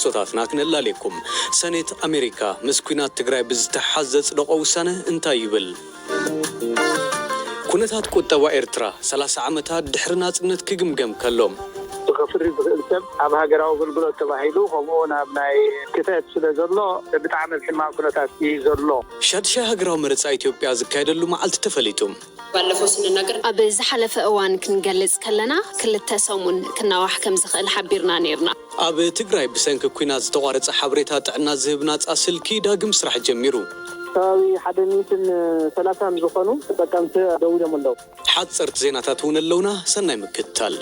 ሶታትና ክነላልየኩም። ሰኔት ኣሜሪካ ምስ ኲናት ትግራይ ብዝተሓዝ ዘጽደቖ ውሳነ እንታይ ይብል? ኩነታት ቁጠባ ኤርትራ ሰላሳ ዓመታት ድሕሪ ናጽነት ክግምገም ከሎ። ክኸፍል ዝኽእል ሰብ ኣብ ሃገራዊ ኣገልግሎት ተባሂሉ፣ ከምኡ እውን ኣብ ናይ ክተት ስለ ዘሎ፣ ብጣዕሚ ኣብ ሕማቕ ኩነታት እዩ ዘሎ። ሻድሻይ ሃገራዊ መረጻ ኢትዮጵያ ዝካየደሉ መዓልቲ ተፈሊጡ። ባለፈው ስንናገር ኣብ ዝሓለፈ እዋን ክንገልጽ ከለና፣ ክልተ ሰሙን ክናዋሕ ከም ዝኽእል ሓቢርና ነይርና። ኣብ ትግራይ ብሰንኪ ኲናት ዝተቋረጸ ሓበሬታ ጥዕና ዝህብ ናጻ ስልኪ ዳግም ስራሕ ጀሚሩ። ከባቢ ሓደ ሚእትን ሰላሳን ዝኾኑ ተጠቀምቲ ደዊሎም ኣለዉ። ሓጸርቲ ዜናታት እውን ኣለውና። ሰናይ ምክትታል።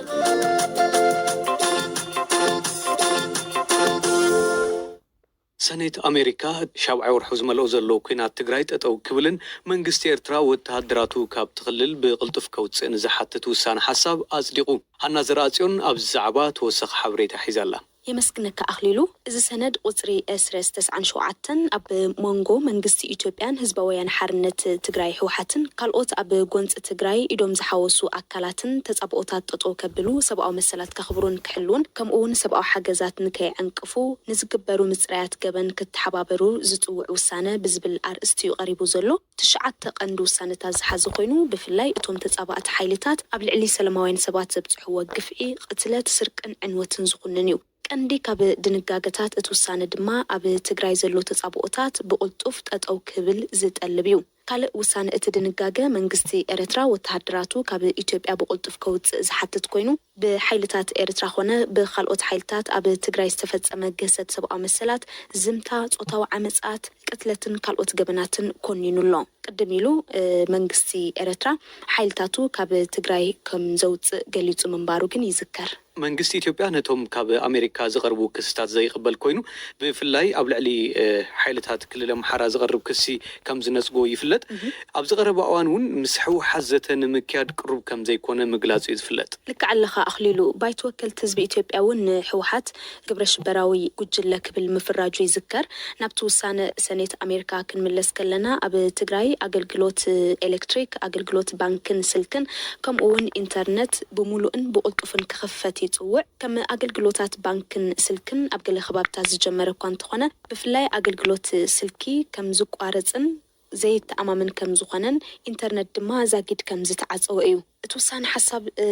ሰኔት ኣሜሪካ ሻብዓይ ወርሑ ዝመልኦ ዘሎ ኲናት ትግራይ ጠጠው ክብልን መንግስቲ ኤርትራ ወተሃደራቱ ካብቲ ክልል ብቕልጡፍ ከውፅእን ዝሓትት ውሳነ ሓሳብ ኣጽዲቑ። ሃና ዘርኣጽዮን ኣብዚ ዛዕባ ተወሳኺ ሓበሬታ ሒዛላ። የመስግነካ ኣኽሊሉ። እዚ ሰነድ ቁጽሪ ዕስራ ዝተስዓን ሸውዓተን ኣብ መንጎ መንግስቲ ኢትዮጵያን ህዝባዊ ወያነ ሓርነት ትግራይ ህወሓትን ካልኦት ኣብ ጎንፂ ትግራይ ኢዶም ዝሓወሱ ኣካላትን ተጻብኦታት ጠጠው ከብሉ፣ ሰብኣዊ መሰላት ከኽብሩን ክሕልዉን፣ ከምኡ እውን ሰብኣዊ ሓገዛት ንከይዕንቅፉ ንዝግበሩ ምጽራያት ገበን ክተሓባበሩ ዝጽውዕ ውሳነ ብዝብል ኣርእስቲ እዩ ቀሪቡ ዘሎ። ትሽዓተ ቀንዲ ውሳነታት ዝሓዘ ኮይኑ፣ ብፍላይ እቶም ተጻባእቲ ሓይልታት ኣብ ልዕሊ ሰላማውያን ሰባት ዘብጽሕዎ ግፍዒ፣ ቅትለት፣ ስርቅን ዕንወትን ዝኹንን እዩ። ቀንዲ ካብ ድንጋገታት እቲ ውሳነ ድማ ኣብ ትግራይ ዘሎ ተጻብኦታት ብቕልጡፍ ጠጠው ክብል ዝጠልብ እዩ። ካልእ ውሳነ እቲ ድንጋገ መንግስቲ ኤረትራ ወተሃደራቱ ካብ ኢትዮጵያ ብቕልጡፍ ከውጽእ ዝሓትት ኮይኑ፣ ብሓይልታት ኤርትራ ኾነ ብኻልኦት ሓይልታት ኣብ ትግራይ ዝተፈጸመ ግህሰት ሰብኣዊ መሰላት፣ ዝምታ፣ ጾታዊ ዓመጻት፣ ቅትለትን ካልኦት ገበናትን ኮኒኑ ኣሎ። ቅድም ኢሉ፣ እ፣ መንግስቲ ኤረትራ ሓይልታቱ ካብ ትግራይ ከም ዘውጽእ ገሊጹ ምንባሩ ግን ይዝከር። መንግስቲ ኢትዮጵያ ነቶም ካብ ኣሜሪካ ዝቐርቡ ክስታት ዘይቕበል ኮይኑ፣ ብፍላይ ኣብ ልዕሊ፣ እ፣ ሓይልታት ክልል ኣምሓራ ዝቐርብ ክሲ ከም ዝነጽጎ ይፍለጥ። እህ። ኣብ ዝቐረበ እዋን እውን ምስ ህወሓት ዘተ ንምክያድ ቅሩብ ከም ዘይኮነ ምግላጹ እዩ ዝፍለጥ። ልክዕ ኣለኻ ኣኽሊሉ። ባይቶ ወከልቲ ህዝቢ ኢትዮጵያ እውን ንህወሓት ግብረ ሽበራዊ ጉጅለ ክብል ምፍራጁ ይዝከር። ናብቲ ውሳነ ሰኔት ኣሜሪካ ክንምለስ ከለና፣ ኣብ ትግራይ ኣገልግሎት ኤሌክትሪክ፣ ኣገልግሎት ባንክን ስልክን፣ ከምኡ እውን ኢንተርነት ብምሉእን ብቕልጡፍን ክኽፈት ይጽውዕ። ከም ኣገልግሎታት ባንክን ስልክን ኣብ ገለ ከባብታት ዝጀመረ እኳ እንተኾነ፣ ብፍላይ ኣገልግሎት ስልኪ ከም ዝቋረጽን ዘይተኣማምን ከም ዝኾነን፣ ኢንተርነት ድማ ዛጊድ ከም ዝተዓጸወ እዩ። እቲ ውሳነ ሓሳብ፣ እ፣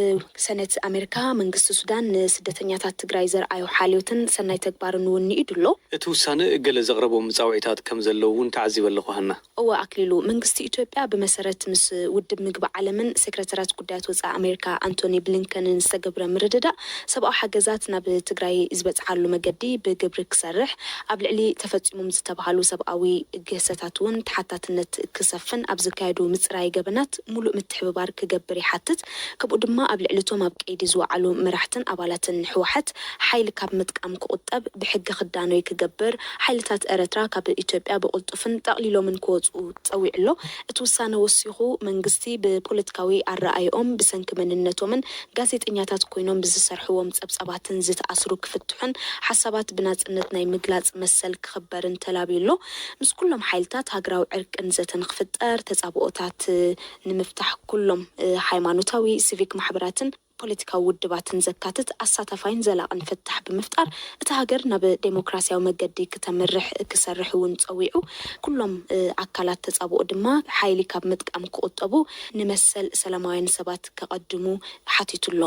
ሰነት ኣሜሪካ መንግስቲ ሱዳን ንስደተኛታት ትግራይ ዘርኣዮ ሓልዮትን ሰናይ ተግባርን እውን ንኢዱ ኣሎ። እቲ ውሳነ ገለ ዘቕረቦም ጻውዒታት ከም ዘለዉ እውን ተዓዚበ ኣለኹ፣ ሃና። እወ ኣክሊሉ፣ መንግስቲ ኢትዮጵያ ብመሰረት ምስ ውድብ ምግቢ ዓለምን ሴክረታርያት ጉዳያት ወጻኢ ኣሜሪካ ኣንቶኒ ብሊንከንን ዝተገብረ ምርድዳእ፣ ሰብኣዊ ሓገዛት ናብ ትግራይ ዝበጽሓሉ መገዲ ብግብሪ ክሰርሕ፣ ኣብ ልዕሊ ተፈጺሞም ዝተባህሉ ሰብኣዊ ግህሰታት እውን ተሓታትነት ክሰፍን ኣብ ዝካየዱ ምጽራይ ገበናት ሙሉእ ምትሕብባር ክገብር ይሓትት። ከምኡ ድማ ኣብ ልዕሊ እቶም ኣብ ቀይዲ ዝወዓሉ መራሕትን ኣባላትን ህወሓት ሓይሊ ካብ ምጥቃም ክቑጠብ፣ ብሕጊ ክዳኖይ ክገብር፣ ሓይልታት ኤረትራ ካብ ኢትዮጵያ ብቕልጡፍን ጠቕሊሎምን ክወጽኡ ጸዊዑ ኣሎ። እቲ ውሳነ ወሲኹ፣ መንግስቲ ብፖለቲካዊ ኣረኣይኦም፣ ብሰንኪ መንነቶምን ጋዜጠኛታት ኮይኖም ብዝሰርሕዎም ጸብጻባትን ዝተኣስሩ ክፍትሑን ሓሳባት ብናጽነት ናይ ምግላጽ መሰል ክኽበርን ተላብዩ ኣሎ። ምስ ኩሎም ሓይልታት ሃገራዊ ዕርቅን ዘተን ክፍጠር፣ ተጻብኦታት ንምፍታሕ ኩሎም፣ እ፣ ሃይማኖታዊ፣ ሲቪክ ማሕበራትን ፖለቲካዊ ውድባትን ዘካትት ኣሳታፋይን ዘላቕን ፍታሕ ብምፍጣር፣ እታ ሃገር ናብ ዴሞክራሲያዊ መገዲ ክተምርሕ ክሰርሕ እውን ጸዊዑ። ኩሎም፣ እ፣ ኣካላት ተጻብኦ ድማ ሓይሊ ካብ ምጥቃም ክቑጠቡ፣ ንመሰል ሰላማውያን ሰባት ከቐድሙ ሓቲቱ ኣሎ።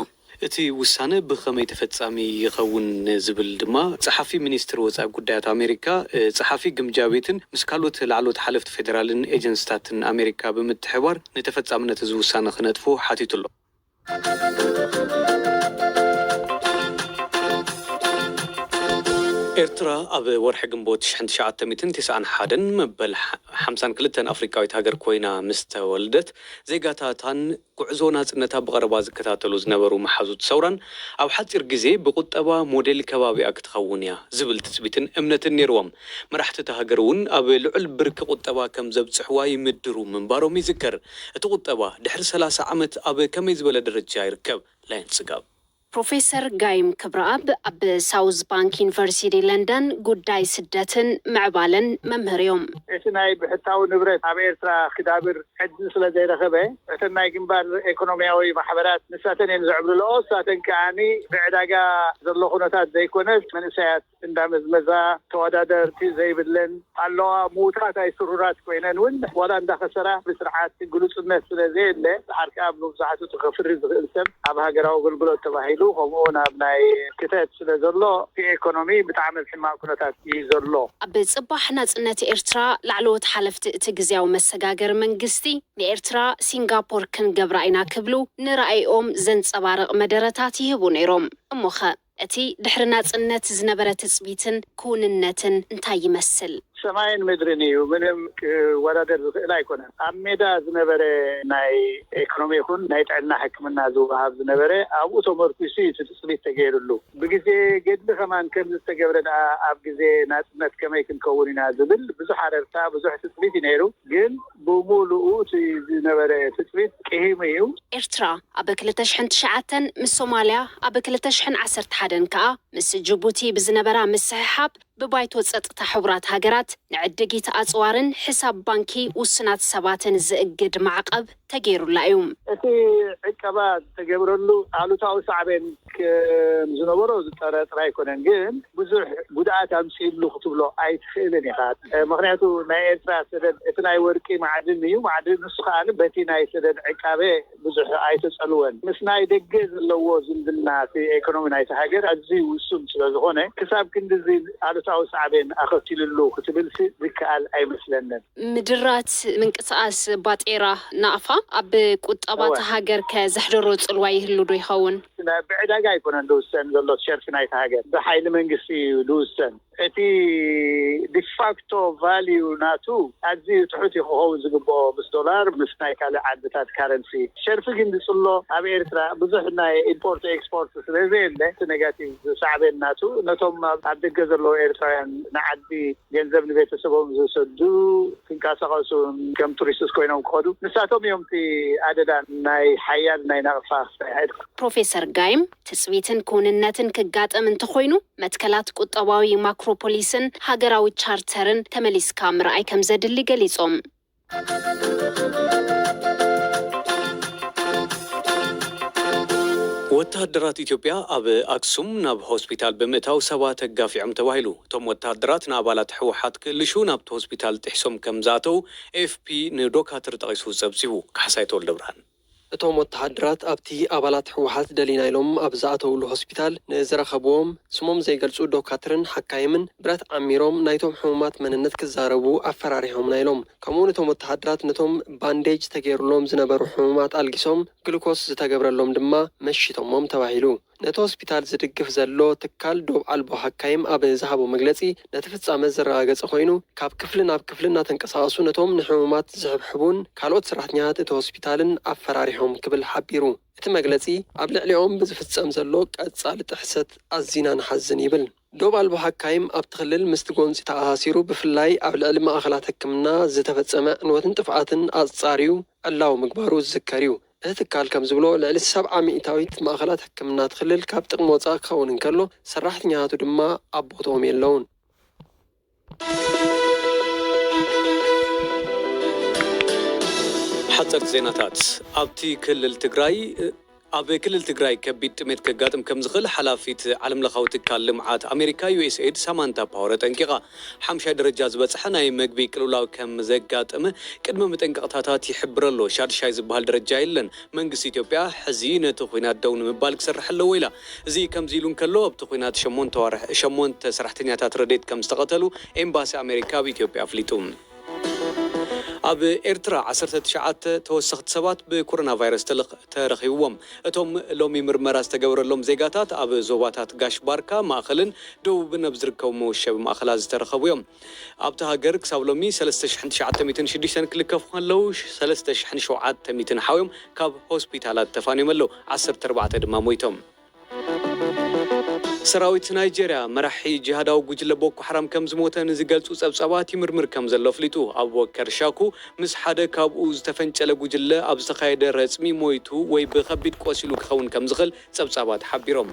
እቲ ውሳነ ብኸመይ ተፈጻሚ ይኸውን ዝብል ድማ ጸሓፊ ሚኒስትሪ ወጻኢ ጉዳያት ኣሜሪካ፣ እ፣ ጸሓፊ ግምጃ ቤትን ምስ ካልኦት ላዕለዎት ሓለፍቲ ፌደራልን ኤጀንስታትን ኣሜሪካ ብምትሕባር ንተፈጻምነት እዚ ውሳነ ክነጥፉ ሓቲቱ ኣሎ። ኤርትራ ኣብ ወርሒ ግንቦት ሽሕን ትሽዓተ ሚእትን ተስዓን ሓደን መበል ሓምሳን ክልተን ኣፍሪቃዊት ሃገር ኮይና ምስ ተወልደት፣ ዜጋታታን ጉዕዞ ናጽነታ ብቐረባ ዝከታተሉ ዝነበሩ መሓዙት ሰውራን፣ ኣብ ሓጺር ግዜ ብቁጠባ ሞዴል ከባቢኣ ክትኸውን እያ ዝብል ትጽቢትን እምነትን ነይርዎም። መራሕቲ እታ ሃገር እውን ኣብ ልዑል ብርኪ ቁጠባ ከም ዘብጽሕዋ ይምድሩ ምንባሮም ይዝከር። እቲ ቁጠባ ድሕሪ ሰላሳ ዓመት ኣብ ከመይ ዝበለ ደረጃ ይርከብ? ላይን ጽጋብ። ፕሮፌሰር ጋይም ክብረኣብ ኣብ ሳውዝ ባንክ ዩኒቨርሲቲ ለንደን ጉዳይ ስደትን ምዕባለን መምህር እዮም። እቲ ናይ ብሕታዊ ንብረት ኣብ ኤርትራ ክዳብር ዕድል ስለ ዘይረኸበ፣ እተን ናይ ግንባር ኤኮኖሚያዊ ማሕበራት ንሳተን እየን ዝዕብልልኦ። ንሳተን ከኣኒ ብዕዳጋ ዘሎ ኩነታት ዘይኮነስ መንእሰያት እንዳመዝመዛ፣ ተወዳደርቲ ዘይብለን ኣለዋ። ምዉታት ኣይስሩራት ኮይነን እውን ዋላ እንዳኸሰራ ብስርዓት ግሉጽነት ስለ ዘየለ፣ ደሓር ከኣ መብዛሕትኡ ክኸፍሪ ዝኽእል ሰብ ኣብ ሃገራዊ ኣገልግሎት ተባሂሉ፣ ከምኡ እውን ኣብ ናይ ክተት ስለ ዘሎ፣ እቲ ኤኮኖሚ ብጣዕሚ ኣብ ሕማቕ ኩነታት እዩ ዘሎ። ኣብ ጽባሕ ናጽነት ኤርትራ ላዕለዎት ሓለፍቲ እቲ ግዝያዊ መሰጋገሪ መንግስቲ፣ ንኤርትራ ሲንጋፖር ክንገብራ ኢና ክብሉ ንራእይኦም ዘንጸባርቕ መደረታት ይህቡ ነይሮም። እሞኸ እቲ ድሕሪ ናጽነት ዝነበረ ትጽቢትን ክውንነትን እንታይ ይመስል? ሰማይን ምድርን እዩ። ምንም ክወዳደር ዝኽእል ኣይኮነን። ኣብ ሜዳ ዝነበረ ናይ ኤኮኖሚ ይኹን ናይ ጥዕና ሕክምና ዝወሃብ ዝነበረ ኣብኡ ተመርኩሱ እዩ እቲ ትጽቢት ተገይሩሉ። ብግዜ ገድሊ ከማን ከምዚ ዝተገብረ ደኣ ኣብ ግዜ ናጽነት ከመይ ክንከውን ኢና ዝብል ብዙሕ ኣረርታ፣ ብዙሕ ትጽቢት እዩ ነይሩ። ግን ብምሉኡ እቲ ዝነበረ ትጽቢት ቅሂሙ እዩ። ኤርትራ ኣብ ክልተ ሽሕን ትሽዓተን ምስ ሶማልያ፣ ኣብ ክልተ ሽሕን ዓሰርተ ሓደን ከኣ ምስ ጅቡቲ ብዝነበራ ምስሕሓብ ብባይቶ ጸጥታ ሕቡራት ሃገራት ንዕድጊት ኣጽዋርን ሕሳብ ባንኪ ውሱናት ሰባትን ዝእግድ ማዕቐብ ተገይሩላ እዩ። እቲ ዕቀባ ዝተገብረሉ ኣሉታዊ ሳዕቤን ከም ዝነበሮ ዝጠረጥር ኣይኮነን፣ ግን ብዙሕ ጉድኣት ኣምጺእሉ ክትብሎ ኣይትኽእልን ኢኻ። ምኽንያቱ ናይ ኤርትራ ሰደድ፣ እቲ ናይ ወርቂ ማዕድን እዩ። ማዕድን ንሱ ከኣ በቲ ናይ ሰደድ ዕቃበ ብዙሕ ኣይተጸልወን። ምስ ናይ ደገ ዘለዎ ዝምድና እቲ ኤኮኖሚ ናይቲ ሃገር ኣዝዩ ውሱን ስለ ዝኾነ፣ ክሳብ ክንድዚ ኣሉታዊ ሳዕቤን ኣኸቲሉሉ ክትብልሲ ዝከኣል ኣይመስለንን። ምድራት ምንቅስቓስ ባጤራ ናቕፋ ኣብ ቁጠባ እወ። እታ ሃገር ከ ዘሕደሮ ጽልዋ ይህሉ ዶ ይኸውን? ና-፣ ብዕዳጋ ኣይኮነን ዝውሰን ዘሎ ሸርፊ ናይታ ሃገር፣ ብሓይሊ መንግስቲ እዩ ዝውሰን። እቲ ዲፋክቶ ቫልዩ ናቱ ኣዝዩ ትሑት እዩ ክኸውን ዝግብኦ ምስ ዶላር፣ ምስ ናይ ካልእ ዓድታት ካረንሲ። ሸርፊ ግን ዝጽሎ ኣብ ኤርትራ ብዙሕ ናይ ኢምፖርት ኤክስፖርት ስለ ዘየለ፣ እቲ ኔጋቲቭ ሳዕቤን ናቱ ነቶም ኣብ፣ ኣብ ደገ ዘለዉ ኤርትራውያን ንዓዲ ገንዘብ ንቤተሰቦም ዝሰዱ፣ ክንቀሳቐሱ፣ ከም ቱሪስትስ ኮይኖም ክኸዱ፣ ንሳቶም እዮም እቲ ኣደዳ ናይ ሓያል ናይ ናቕፋ ክሳይ ሓይል። ፕሮፌሰር ጋይም ትጽቢትን ክውንነትን ክጋጠም እንተኾይኑ፣ መትከላት ቁጠባዊ ማክሮፖሊስን ሃገራዊ ቻርተርን ተመሊስካ ምርኣይ ከም ዘድሊ ገሊጾም። ወተሃደራት ኢትዮጵያ ኣብ ኣክሱም ናብ ሆስፒታል ብምእታው ሰባት ኣጋፊዖም ተባሂሉ። እቶም ወተሃደራት ንኣባላት ህወሓት ክእልሹ ናብቲ ሆስፒታል ጥሒሶም ከም ዝኣተው ኤፍፒ ንዶካትር ጠቒሱ ጸብጺቡ። ካሕሳይ ተወልደብርሃን። እቶም ወተሃደራት ኣብቲ ኣባላት ህወሓት ደሊና ኢሎም ኣብ ዝኣተውሉ ሆስፒታል ንዝረኸብዎም ስሞም ዘይገልጹ ዶካትርን ሓካይምን ብረት ዓሚሮም ናይቶም ሕሙማት መንነት ክዛረቡ ኣፈራሪሖምና ኢሎም። ከምኡ እውን እቶም ወተሃደራት ነቶም ባንዴጅ ተገይሩሎም ዝነበሩ ሕሙማት ኣልጊሶም ግሉኮስ ዝተገብረሎም ድማ መሺቶሞም ተባሂሉ። ነቲ ሆስፒታል ዝድግፍ ዘሎ ትካል ዶብ ኣልቦ ሓካይም ኣብ ዝሃቦ መግለጺ፣ ነቲ ፍጻመ ዘረጋገጸ ኮይኑ፣ ካብ ክፍሊ ናብ ክፍሊ እናተንቀሳቐሱ ነቶም ንሕሙማት ዝሕብሕቡን ካልኦት ሰራሕተኛታት እቲ ሆስፒታልን ኣፈራሪሖም ክብል ሓቢሩ። እቲ መግለጺ፣ ኣብ ልዕሊኦም ብዝፍጸም ዘሎ ቀጻሊ ጥሕሰት ኣዚና ንሓዝን ይብል። ዶብ ኣልቦ ሓካይም ኣብቲ ክልል ምስቲ ጎንጺ ተኣሳሲሩ፣ ብፍላይ ኣብ ልዕሊ ማእኸላት ሕክምና ዝተፈጸመ ዕንወትን ጥፍኣትን ኣጻርዩ ዕላዊ ምግባሩ ዝዝከር እዩ። እቲ ትካል ከም ዝብሎ፣ ልዕሊ ሰብዓ ሚእታዊት ማእኸላት ሕክምና እቲ ክልል ካብ ጥቕሚ ወጻኢ ክኸውን እንከሎ፣ ሰራሕተኛታቱ ድማ ኣብ ቦትኦም የለውን። ሓፀርቲ ዜናታት። ኣብቲ ክልል ትግራይ፣ ኣብ ክልል ትግራይ ከቢድ ጥሜት ከጋጥም ከም ዝኽእል ሓላፊት ዓለምለኻዊ ትካል ልምዓት ኣሜሪካ ዩ ኤስ ኤድ ሳማንታ ፓወር ኣጠንቂቓ። ሓምሻይ ደረጃ ዝበፅሐ ናይ መግቢ ቅልውላው ከም ዘጋጠመ ቅድመ መጠንቀቕታታት ይሕብር ኣሎ። ሻድሻይ ዝበሃል ደረጃ የለን። መንግስቲ ኢትዮጵያ ሕዚ ነቲ ኲናት ደው ንምባል ክሰርሕ ኣለዎ ኢላ። እዚ ከምዚ ኢሉ እንከሎ፣ ኣብቲ ኲናት ሸሞንተ ዋርሕ-፣ ሸሞንተ ሰራሕተኛታት ረድኤት ከም ዝተቐተሉ ኤምባሲ ኣሜሪካ ኣብ ኢትዮጵያ ኣፍሊጡ። ኣብ ኤርትራ ዓሰርተ ትሽዓተ ተወሰኽቲ ሰባት ብኮሮና ቫይረስ ተለኽ-፣ ተረኺብዎም። እቶም ሎሚ ምርመራ ዝተገበረሎም ዜጋታት ኣብ ዞባታት ጋሽ ባርካ፣ ማእኸልን ደቡብን ኣብ ዝርከቡ መወሸቢ ማእኸላት ዝተረኸቡ እዮም። ኣብታ ሃገር ክሳብ ሎሚ ሰለስተ ሽሕን ትሽዓተ ሚእትን ሽዱሽተን ክልከፉ ከለዉ፣ ሰለስተ ሽሕን ሸውዓተ ሚእትን ሓውዮም ካብ ሆስፒታላት ተፋንዮም ኣለዉ። ዓሰርተ ኣርባዕተ ድማ ሞይቶም። ሰራዊት ናይጄርያ፣ መራሒ ጅሃዳዊ ጉጅለ ቦኮ ሓራም ከም ዝሞተ ንዝገልጹ ጸብጻባት ይምርምር ከም ዘሎ ኣፍሊጡ። ኣቡበከር ሻኩ ምስ ሓደ ካብኡ ዝተፈንጨለ ጉጅለ ኣብ ዝተኻየደ ረጽሚ ሞይቱ ወይ ብኸቢድ ቆሲሉ ክኸውን ከም ዝኽእል ጸብጻባት ሓቢሮም።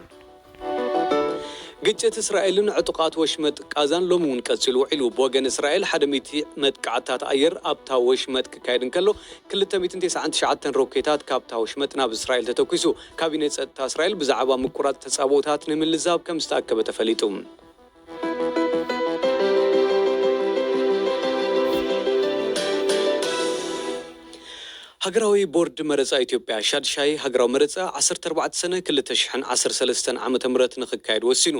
ግጭት እስራኤልን ዕጡቓት ወሽመጥ ቃዛን ሎሚ እውን ቀጺሉ ውዒሉ። ብወገን እስራኤል፣ ሓደ ሚእቲ መጥቃዕትታት ኣየር ኣብታ ወሽመጥ ክካየድ እንከሎ፣ ክልተ ሚእትን ተስዓን ትሽዓተን ሮኬታት ካብታ ወሽመጥ ናብ እስራኤል ተተኲሱ። ካቢነ ጸጥታ እስራኤል ብዛዕባ ምቁራጽ ተጻብኦታት ንምልዛብ ከም ዝተኣከበ ተፈሊጡ። ሃገራዊ ቦርድ መረጻ ኢትዮጵያ፣ ሻድሻይ ሃገራዊ መረጻ፣ ዓሰርተ ኣርባዕተ ሰነ ክልተ ሽሕን ዓሰርተ ሰለስተን ዓመተ ምህረት ንኽካየድ ወሲኑ።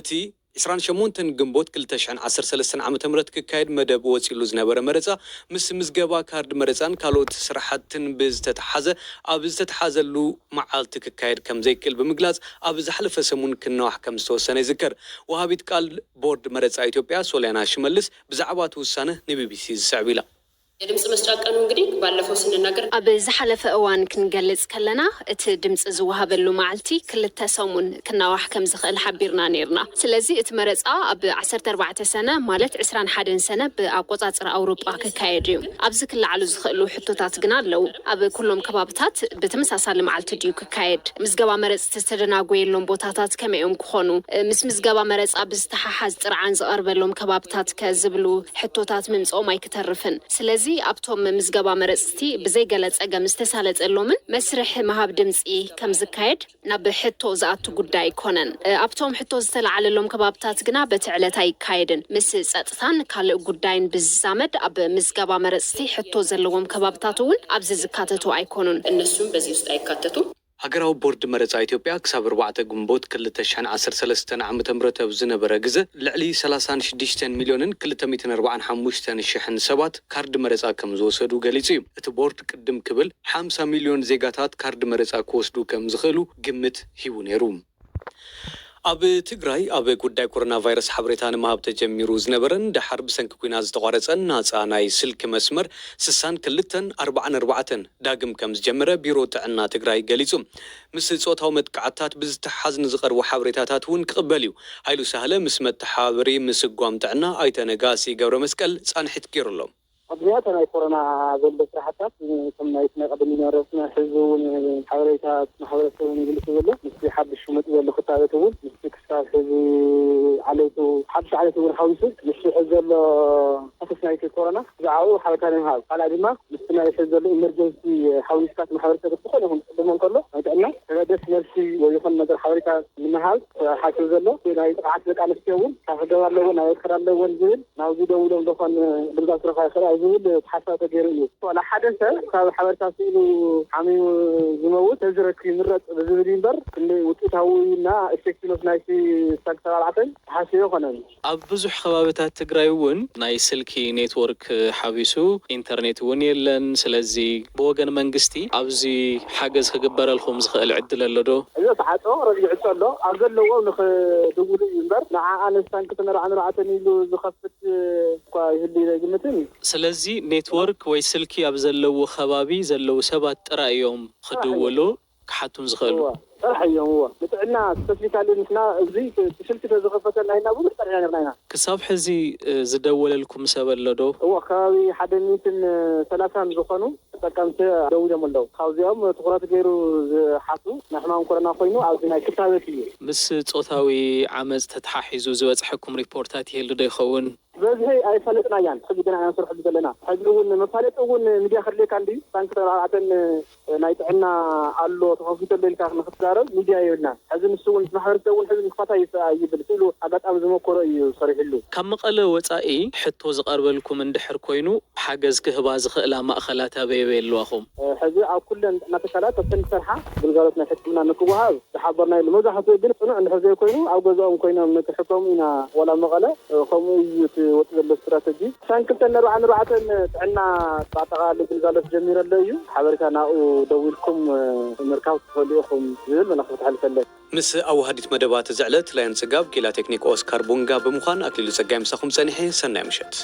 እቲ ዕስራን ሸሞንተን ግንቦት ክልተ ሽሕን ዓሰርተ ሰለስተን ዓመተ ምህረት ክካየድ መደብ ወጺሉ ዝነበረ መረጻ፣ ምስ ምዝገባ ካርድ መረጻን ካልኦት ስራሕትን ብዝተተሓዘ፣ ኣብ ዝተተሓዘሉ መዓልቲ ክካየድ ከም ዘይክእል ብምግላጽ፣ ኣብ ዝሓለፈ ሰሙን ክነዋሕ ከም ዝተወሰነ ይዝከር። ወሃቢት ቃል ቦርድ መረጻ ኢትዮጵያ፣ ሶልያና ሽመልስ፣ ብዛዕባ እቲ ውሳነ ንቢቢሲ ዝስዕብ ኢላ። የድምፅ መስጫ ቀኑ እንግዲህ ባለፈው ስንናገር ኣብ ዝሓለፈ እዋን ክንገልጽ ከለና፣ እቲ ድምፂ ዝወሃበሉ መዓልቲ ክልተ ሰሙን ክናዋሕ ከም ዝኽእል ሓቢርና ነይርና። ስለዚ እቲ መረፃ ኣብ ዓሰርተ ኣርባዕተ ሰነ፣ ማለት ዕስራን ሓደን ሰነ ብኣቆፃፅራ ኣውሮጳ ክካየድ እዩ። ኣብዚ ክለዓሉ ዝኽእሉ ሕቶታት ግና ኣለዉ። ኣብ ኩሎም ከባብታት ብተመሳሳሊ መዓልቲ ድዩ ክካየድ? ምዝገባ መረፅቲ ዝተደናጎየሎም ቦታታት ከመይ እዮም ክኾኑ? ምስ ምዝገባ መረፃ ብዝተሓሓዝ ጥርዓን ዝቐርበሎም ከባብታት ከ ዝብሉ ሕቶታት ምምፅኦም ኣይክተርፍን። ስለዚ ኣብቶም ምዝገባ መረፅቲ ብዘይ ገለ ፀገም ዝተሳለጠሎምን መስርሕ ምሃብ ድምፂ ከም ዝካየድ ናብ ሕቶ ዝኣቱ ጉዳይ ኣይኮነን። ኣብቶም ሕቶ ዝተለዓለሎም ከባብታት ግና በቲ ዕለት ኣይካየድን። ምስ ፀጥታን ካልእ ጉዳይን ብዝዛመድ ኣብ ምዝገባ መረፅቲ ሕቶ ዘለዎም ከባብታት እውን ኣብዚ ዝካተቱ ኣይኮኑን። እነሱም በዚህ ውስጥ አይካተቱም። ሃገራዊ ቦርድ መረጻ ኢትዮጵያ ክሳብ ኣርባዕተ ግንቦት ክልተ ሽሕን ዓሰርተ ሰለስተን ዓመተ ምህረት ኣብ ዝነበረ ግዘ፣ ልዕሊ ሰላሳን ሽዱሽተን ሚልዮንን ክልተ ሚእትን ኣርባዓን ሓሙሽተን ሽሕን ሰባት ካርድ መረጻ ከም ዝወሰዱ ገሊጹ እዩ። እቲ ቦርድ ቅድም ክብል፣ ሓምሳ ሚልዮን ዜጋታት ካርድ መረጻ ክወስዱ ከም ዝኽእሉ ግምት ሂቡ ነይሩ። ኣብ ትግራይ ኣብ ጉዳይ ኮሮና ቫይረስ ሓበሬታ ንምሃብ ተጀሚሩ ዝነበረን ደሓር ብሰንኪ ኲናት ዝተቋረጸን ናጻ ናይ ስልኪ መስመር ስሳን ክልተን ኣርባዓን ኣርባዕተን ዳግም ከም ዝጀመረ ቢሮ ጥዕና ትግራይ ገሊጹ። ምስ ጾታዊ መጥቃዕትታት ብዝተሓሓዝ ንዝቐርቡ ሓበሬታታት እውን ክቕበል እዩ። ሃይሉ ሳህለ ምስ መተሓባበሪ ምስጓም ጥዕና ኣይተ ነጋሲ ገብረ መስቀል ጻንሒት ገይሩሎም። ምኽንያት ናይ ኮሮና ዘሎ ስራሕታት ከም ናይ ናይ ቀደም ዝነበረ ናይ ሕዚ እውን ሓበሬታ ማሕበረሰብ ይግልጽ ዘሎ። ምስቲ ሓድሽ መፂ ዘሎ ክታበት እውን ምስቲ ክሳብ ሕዚ ዓለቱ ሓድሽ ዓለት እውን ሓዊሱ ምስቲ ሕዚ ዘሎ ፕሮሰስ ናይቲ ኮሮና ብዛዕባኡ ሓበሬታ ንምሃብ፣ ካልኣይ ድማ ምስቲ ናይ ሕዚ ዘሎ ኢመርጀንሲ ሓዊስካ እቲ ማሕበረሰብ ዝኾነ ይኹን ክቅድሞ እንከሎ ናይ ጥዕና ተበገስ መልሲ ወይ ዝኾነ ነገር ሓበሬታ ንምሃብ ሓስብ ዘሎ ናይ ጥቕዓት ደቂ ኣንስትዮ እውን ካብ ክገባ ኣለዎ ናይ ክዳ ኣለዎን ዝብል ናብዚ ደው ኢሎም ዝኾን ግልጋሎት ክረኽባ ይኽእል እዩ ዝብል ሓሳብ ተገይሩ እዩ። ዋላ ሓደ ሰብ ካብ ሓበሬታ ስኢሉ ሓሚሙ ዝመውት ተዝረክ ይምረፅ ብዝብል እዩ እምበር ክንደይ ውፅኢታዊ እና ኢፌክቲቭነት ናይቲ ስታክ ተባባዕተን ተሓስዮ ኣይኮነን። ኣብ ብዙሕ ከባብታት ትግራይ እውን ናይ ስልኪ ኔትወርክ ሓቢሱ ኢንተርኔት እውን የለን። ስለዚ ብወገን መንግስቲ ኣብዚ ሓገዝ ክግበረልኩም ዝኽእል ዕድል ኣሎ ዶ? እዚ ተዓፀወ ረቢ ይዕፆ ኣሎ ኣብ ዘለዎ ንክድውሉ እዩ እምበር ንዓ ኣነስታን ክትነርዓ ንርዓተን ኢሉ ዝኸፍት እኳ ይህሉ ዘይግምትን እዩ። ስለዚ ኔትወርክ ወይ ስልኪ ኣብ ዘለዎ ከባቢ ዘለዉ ሰባት ጥራይ እዮም ክድውሉ ክሓቱን ዝኽእሉ። እወ፣ ጥራሕ እዮም እዎ። ንጥዕና ስፐሲፊካሊ ንሕና እዚ ስልኪ ተዝኸፈተልና ኢልና ብዙሕ ጠሪሕና ነርና ኢና። ክሳብ ሕዚ እ፣ ዝደወለልኩም ሰብ ኣሎ ዶ? እዎ፣ ከባቢ ሓደ ሚእትን ሰላሳን ዝኾኑ ተጠቀምቲ ደዊሎም ኣለዉ። ካብዚኦም ትኹረት ገይሩ ዝሓቱ ናይ ሕማም ኮሮና ኮይኑ ኣብዚ ናይ ክታበት እዩ። ምስ ጾታዊ ዓመፅ ተተሓሒዙ ዝበፅሐኩም ሪፖርታት ይህሉ ዶ ይኸውን? በዝሒ ኣይፈለጥናያን ሕዚ ግና ኢና ንሰርሐሉ ዘለና። ሕዚ እውን መፋለጢ እውን ሚድያ ከድልየካ እንድዩ ሳንክተን ኣርባዕተን ናይ ጥዕና ኣሎ ተኸፊቱ ኣሎ ኢልካ ንክትዛረብ ሚድያ የብልናን። ሕዚ ንሱ እውን ማሕበረሰብ እውን ሕዚ ምክፋት ኣይብል ስኢሉ ኣጋጣሚ ዝመኮሮ እዩ ሰሪሕሉ። ካብ መቐለ ወፃኢ ሕቶ ዝቐርበልኩም እንድሕር ኮይኑ ሓገዝ ክህባ ዝኽእላ ማእኸላት ኣበይ ኣበይ ኣለዋኹም? ሕዚ ኣብ ኩለን ጥዕና ትካላት ኣብተን ዝሰርሓ ግልጋሎት ናይ ሕክምና ንክወሃብ ዝሓበርናየሉ መብዛሕትኡ ግን ፅኑዕ እንድሕር ዘይኮይኑ ኣብ ገዛኦም ኮይኖም ንክሕከሙ ኢና ዋላ መቐለ ከምኡ እዩ እቲ ወፂ ዘሎ ስትራተጂ። ሳን ክልተ ነርባዓ ነርባዕተን ጥዕና ብኣጠቓላሊ ግልጋሎት ጀሚሩ ኣሎ እዩ። ሓበሬታ ናብኡ ደዊልኩም ምርካብ ትኽእሉ ኢኹም ዝብል መልእኽቲ ክተሕልፈለይ። ምስ ኣዋሃዲት መደባት እዚ ዕለት ላያን ጽጋብ፣ ኪላ ቴክኒክ ኦስካር ቡንጋ ብምዃን ኣክሊሉ ጸጋይ ምሳኹም ጸኒሐ። ሰናይ ምሸት።